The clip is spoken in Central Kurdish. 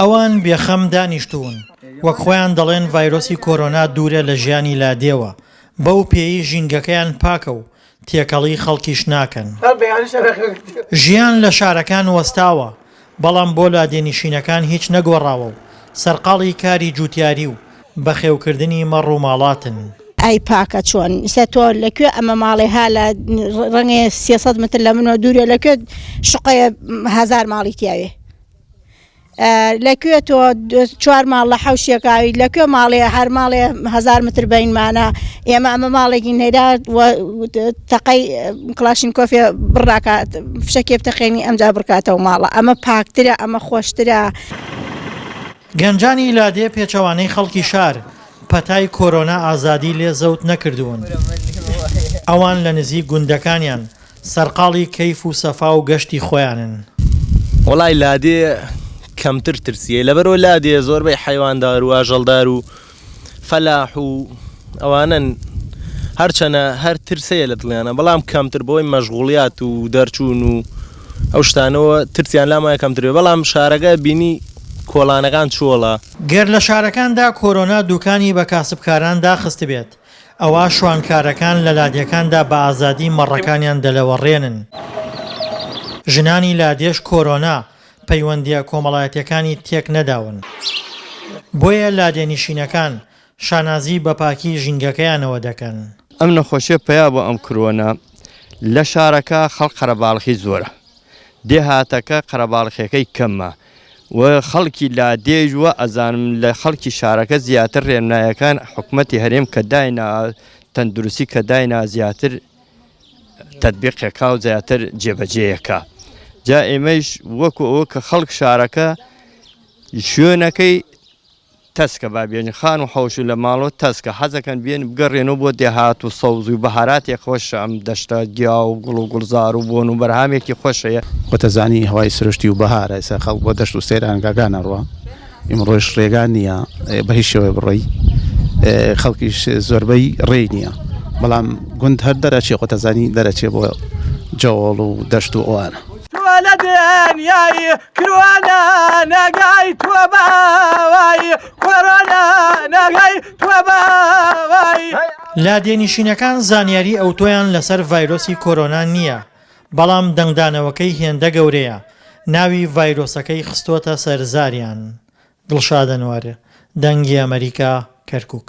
ئەوان بێخەم دانیشتوون، وەک خۆیان دەڵێن ڤایرۆسی کۆرۆنا دوورە لە ژیانی لادێوە، بەو پێیەی ژینگەکەیان پاکە و تێکەڵی خەڵکیش ناکەن. ژیان لە شارەکان وەستاوە، بەڵام بۆ لادێنشینەکان هیچ نەگۆڕاوە و سەرقاڵی کاری جووتیاری و بەخێوکردنی مەڕ و ماڵاتن. ئەی پاکە چۆن ئیستا تۆ لە کوێ ئەمە ماڵێ ها لە ڕەنگێ 300 متر لە منەوە دوورە لە کوێ شقەیە هزار ماڵی تیاوێ لە کوێ تۆ چوار ماڵ لە حەوشێکاوی لە کوێ ماڵێ هەر ماڵێ هزار متر بینمانە ئێمە ئەمە ماڵێکی نەیرا تەقەی کلاشینکۆفێ بڕاکات فشەکێ بتەقێنی ئەمجا بڕکاتەوە ماڵە ئەمە پاکترە ئەمە خۆشترە. گەنجانی لادێ پێچەوانەی خەڵکی شار، پەتای کۆرۆنا ئازادی لێ زەوت نەکردوون. ئەوان لە نزیک گوندەکانیان سەرقاڵی کەیف و سەفا و گەشتی خۆیانن. وەڵای لادێ کەمتر ترسیە لەبەرئەوە لادێ زۆربەی حەیواندار و ئاژەڵدار و فەلاح و ئەوانەن هەرچەنە هەر ترسەیە لە دڵیانە بەڵام کەمتر بۆی مەشغوڵیات و دەرچوون و ئەو شتانەوە ترسیان لامایە کەمتر بێ بەڵام شارەکە بینی کۆڵانەکان چۆڵە. گەر لە شارەکاندا کۆرۆنا دوکانی بە کاسبکاران داخستبێت، ئەوا شوانکارەکان لە لادێکاندا بە ئازادی مەڕەکانیان دەلەوەڕێنن. ژنانی لادێش کۆرۆنا پەیوەندییە کۆمەڵایەتییەکانی تێک نەداون. بۆیە لادێنشینەکان شانازی بە پاکی ژینگەکەیانەوە دەکەن. ئەم نەخۆشیە پەیا بوو ئەم کرۆنا لە شارەکە خەڵک قەرەباڵخی زۆرە دێهاتەکە قەرەباڵخیەکەی کەمە و خەڵکی لادێیش وا ئەزانم لە خەڵکی شارەکە زیاتر ڕێنمایەکان حکومەتی هەرێم کە داینا تەندروستی کە داینا زیاتر تەتبیقێکا و زیاتر جێبەجێیەکە جا ئێمەیش وەکو ئەوە کە خەڵک شارەکە شوێنەکەی تەسکە با بێن خان و حەوش و لە ماڵەوە تەسکە حەزەکەن بێن بگەڕێنەوە بۆ دێهات و سەوز و بەهاراتێک خۆشە ئەم دەشتە گیا و گوڵ و گوڵزار و بۆن و بەرهامێکی خۆش هەیە. خۆتەزانی هەوای سروشتی و بەهارە ئێستا خەڵک بۆ دەشت و سەیرانگاکان ئەڕوا ئیمڕۆش ڕێگا نییە بە هیچ شێوەیە بڕۆی خەڵکیش زۆربەی ڕێی نییە بەڵام گوند هەر دەرەچێ خۆتەزانی دەرەچێ بۆ جەوەڵ و دەشت و ئەوانە. تۆ لە دنیای کروانە نەگای تۆ باوای کۆرۆنا نەگای تۆ باوای. لادێنشینەکان زانیاری ئەوتۆیان لەسەر ڤایرۆسی کۆرۆنا نییە، بەڵام دەنگدانەوەکەی هێندە گەورەیە، ناوی ڤایرۆسەکەی خستۆتە سەر زاریان. دڵشاد ئەنوەر، دەنگی ئەمەریکا، کەرکوک.